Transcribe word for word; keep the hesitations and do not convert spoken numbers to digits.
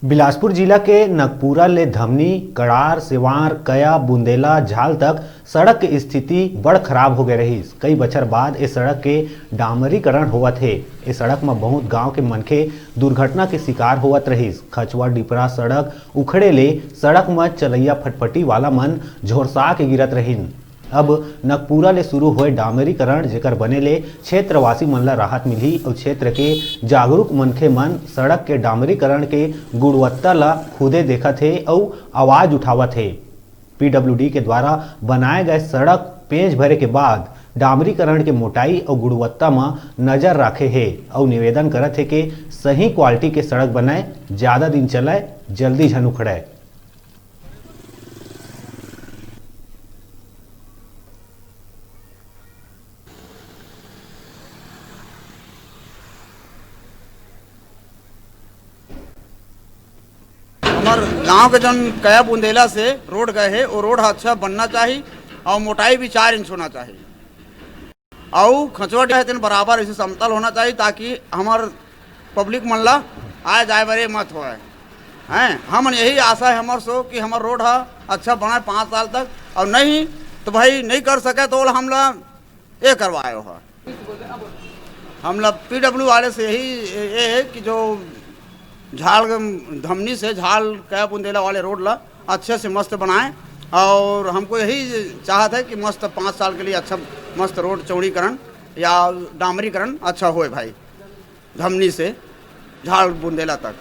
बिलासपुर जिला के नगपुरा ले धमनी, कड़ार, सेवार, कया, बुंदेला, झाल तक सड़क के स्थिति बड़ खराब हो गए रहिस। कई बछर बाद ए सड़क के डामरीकरण होवत हे। ए सड़क म बहुत गांव के मनखे दुर्घटना के शिकार होवत रहिस। खचवा डिपरा सड़क उखड़े ले सड़क म चलइया फटफटी वाला मन झोरसा के गिरत रहिन। अब नगपुरा ले शुरू होए डामरीकरण, जेकर बने ले क्षेत्रवासी मन ला राहत मिलही अउ क्षेत्र के जागरूक मनखे मन सड़क के डामरीकरण के गुणवत्ता ला खुदे देखत हे अउ आवाज उठावत हे। पीडब्ल्यूडी के द्वारा बनाए गए सड़क पेंच भरे के बाद डामरीकरण के मोटाई अउ गुणवत्ता म नजर राखे हे अउ निवेदन करत हे के सही क्वालिटी के सड़क बनाए, ज्यादा दिन चलाए, जल्दी झन उखड़े। हमर गांव के जन कया बुंदेला से रोड गए हे, वो रोड ह अच्छा बनना चाही और मोटाई भी चार इंच होना चाही। अउ खचवा है तेन बराबर ऐसे समतल होना चाहिए, ताकि हमर पब्लिक मन ला आए जाए बरे मत होए। हैं, हमन यही आशा है हमर सो कि हमर रोड ह अच्छा बनाए पाँच साल तक, और नहीं तो भाई नहीं कर सके तो ओला हमला ये करवाए हो। हमला पीडब्ल्यू वाले से यही ये है कि जो झाड़ धमनी से झाड़ कया बुंदेला वाले रोड ला अच्छे से मस्त बनाए, और हमको यही चाहत है कि मस्त पाँच साल के लिए अच्छा मस्त रोड चौड़ीकरण या डामरीकरण अच्छा होए भाई, धमनी से झाड़ बुंदेला तक।